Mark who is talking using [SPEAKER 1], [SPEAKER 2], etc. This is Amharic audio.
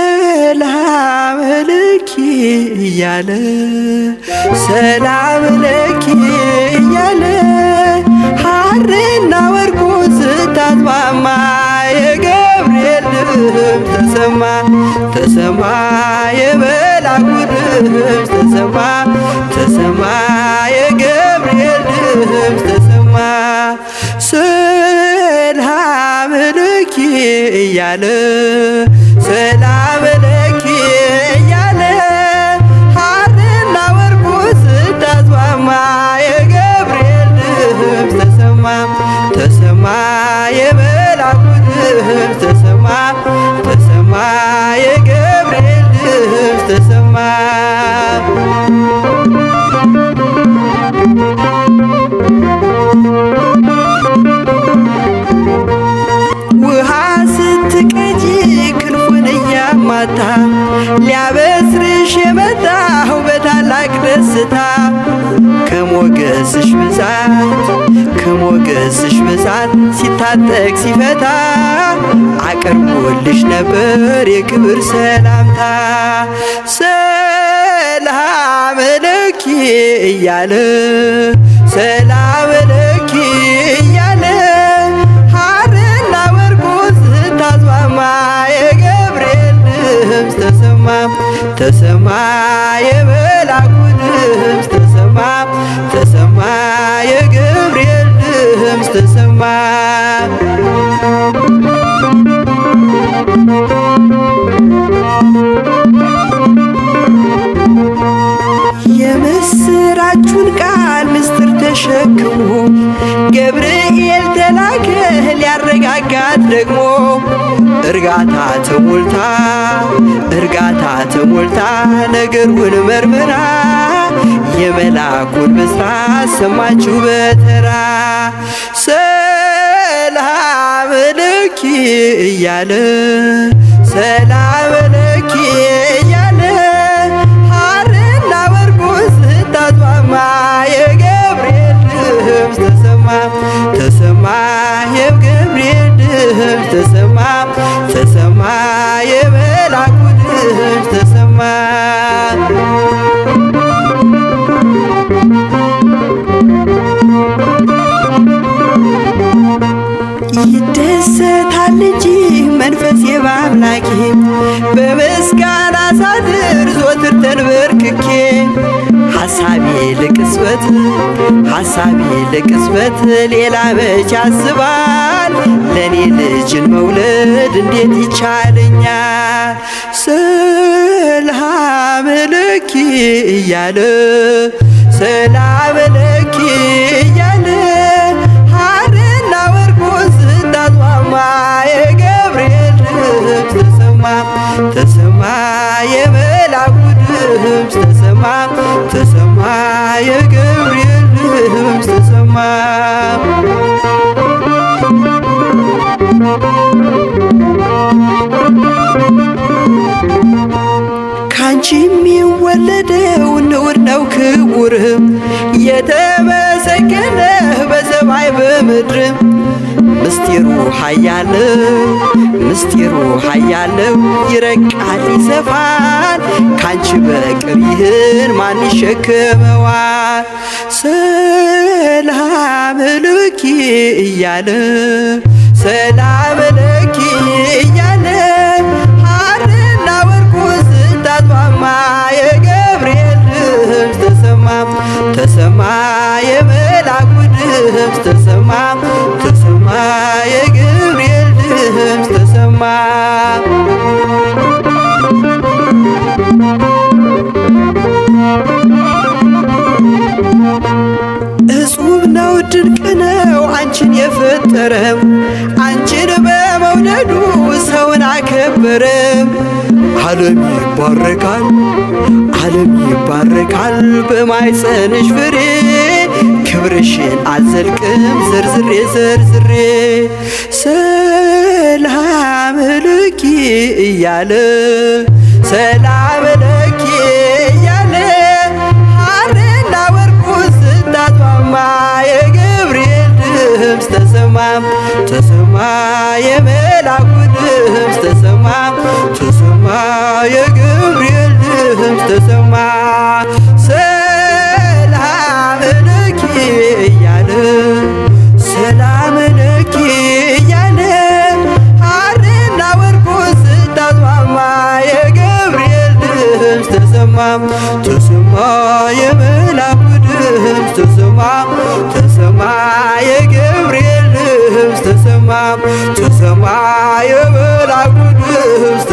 [SPEAKER 1] ሰላም ለኪ እያለ፣ ሰላም ለኪ እያለ፣ ሐርና ወርቁ ስታስማማ የገብርኤል ድምፅ ተሰማ፣ ተሰማ የመላኩ ድምፅ ተሰማ፣ ተሰማ የገብርኤል ድምፅ ተሰማ። ሰላም ለኪ እያለ፣ ሰላም ለኪ እያለ፣ ሐርና ወርቁ ስታስማማ የገብርኤል ድምፅ ተሰማ፣ ተሰማ የመላኩ ድምፅ ተሰማ፣ ተሰማ የገብርኤል ድምፅ ተሰማ። ውሃ ስትቀጂ ክንፉን እያማታ ሊያበስርሽ የመጣው በታላቅ ደስታ፣ ከሞገስሽ ብዛት፣ ከሞገስሽ ብዛት ሲታጠቅ ሲፈታ አቅርቦልሽ ነበር የክብር ሰላምታ። ሰላም ለኪ እያለ፣ ሰላም ለኪ እያለ፣ ሐርና ወርቁ ስታስማማ የገብርኤል ድምፅ ተሰማ፣ ተሰማ የመላኩ ድምፅ ተሰማ፣ ተሰማ የገብርኤል ድምፅ ተሰማ። የምስራቹን ቃል ምስጢር ተሸክሞ ገብርኤል ተላከ ሊያረጋጋት ደግሞ። እርጋታ ተሞልታ፣ እርጋታ ተሞልታ ነገሩን መርምራ የመላኩን ብስራት ሰማችሁ በተራ። ሰላም ለኪ እያለ፣ ሰላም ለኪ እያለ፣ ሐርና ወርቁን ስታስማማ የገብርኤል ድምፅ ተሰማ፣ ተሰማ የገብርኤል ድምፅ ተሰማ፣ ተሰማ የመላኩ ድምፅ ተሰማ። ይደሰታል እንጂ መንፈሴ በአምላኬ፣ በምስጋና ሳድር ዞትር ተንበርክኬ። ሐሳቤ ለቅጽበት፣ ሐሳቤ ለቅጽበት ሌላ መች ያስባል? ለእኔ ልጅን መውለድ እንዴት ይቻለኛል? ሰላም ለኪ እያለ፣ ሰላም ለኪ እያለ፣ ሐርና ወርቁን ስታስማማ የገብርኤል ድምፅ ተሰማ፣ ተሰማ የመላኩ ድምፅ ተሰማ፣ ተሰማ የገብርኤል ድምፅ ተሰማ። ካንቺ የሚወለደው ንዑድ ነው ክቡርም፣ የተመሰገነ በሰማይ በምድርም። ምስጢሩ ኃያል፣ ምስጢሩ ኃያል ይረቃል ይሰፋል፣ ካንቺ በቀር ይህን ማን ይሸከመዋል? ሰላም ለኪ እያለ፣ ሰላም ለኪ እያለ፣ ሐርና ወርቁን ስታስማማ የገብርኤል ድምፅ ተሰማ፣ ተሰማ የመላኩ ድምፅ ተሰማ፣ ተሰማ የገብርኤል ድምፅ ተሰማ። እጹብ ነው ድንቅ ነው አንቺን የፈጠረ፣ አንቺን በመውደዱ ሰውን አከበረ። ዓለም ይባረካል፣ ዓለም ይባረካል በማኅፀንሽ ፍሬ። ክብርሽን አልዘልቅም ዘርዝሬ ዘርዝሬ። ሰላም ለኪ እያለ፣ ሰላም ለኪ እያለ ሐርና ወርቁን ስታስማማ የገብርኤል ድምፅ ተሰማ ተሰማ የመላኩ ድምፅ ተሰማ ተሰማ የገብርኤል ድምፅ ተሰማ ሰላም ለኪ እያለ ሰላም ለኪ እያለ ሐርና ወርቁን ስታስማማ የገብርኤል ድምፅ ተሰማ ተሰማ የመላኩ ድምፅ ተሰማ ተሰማ የገብርኤል ድምፅ ተሰማ ተሰማ የመላኩ ድምፅ።